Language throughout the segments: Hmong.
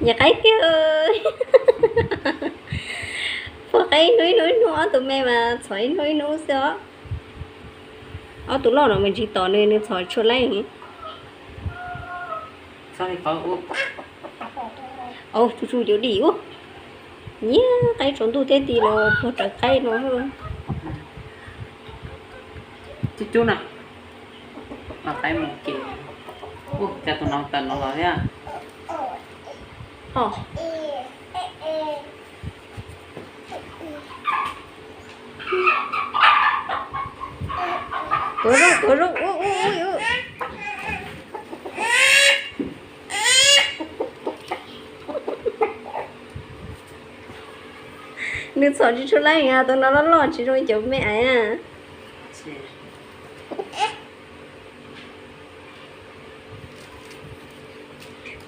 Nyiam qaib tiag. Puag qaib ib hnub ib hnub ib hnub, ob tug me mas txhom ib hnub ib hnub xwb os. Ob tug loj no mas ntsis tom nws, nws txhom tshua leej. Au, tsu tsu yuav dim ub. Nyiam qaib tsaus ntuj thiab tis los puag rawv qaib no. Cub cub na. Qaib mus ces, ua cas tus no tawm no los thiab. Tuav zoo, tuav zoo, ua ua ua. Nws txhom tsis tshua leej, tus no loj loj tsis zoo cov me aiv.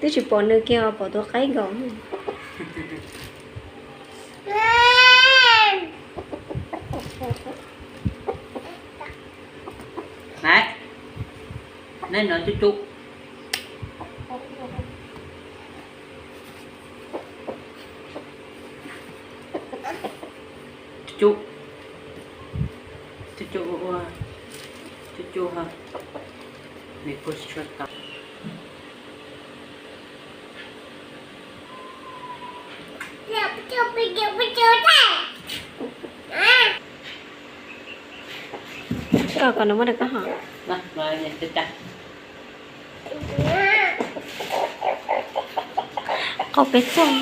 Twb tsis pom nws kiag, pom tus qaib nkaus. Neb no cub cub. Cub cub. Cub cub ua ua. Cub cub ha. Nws puas tsuaj tau. Koj kom nws muab rau koj hom. Qau peb txog.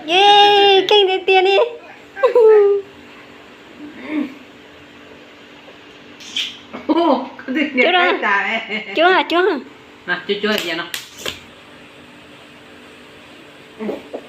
Ye, keej tiag tiag li. Cub, cub, cub.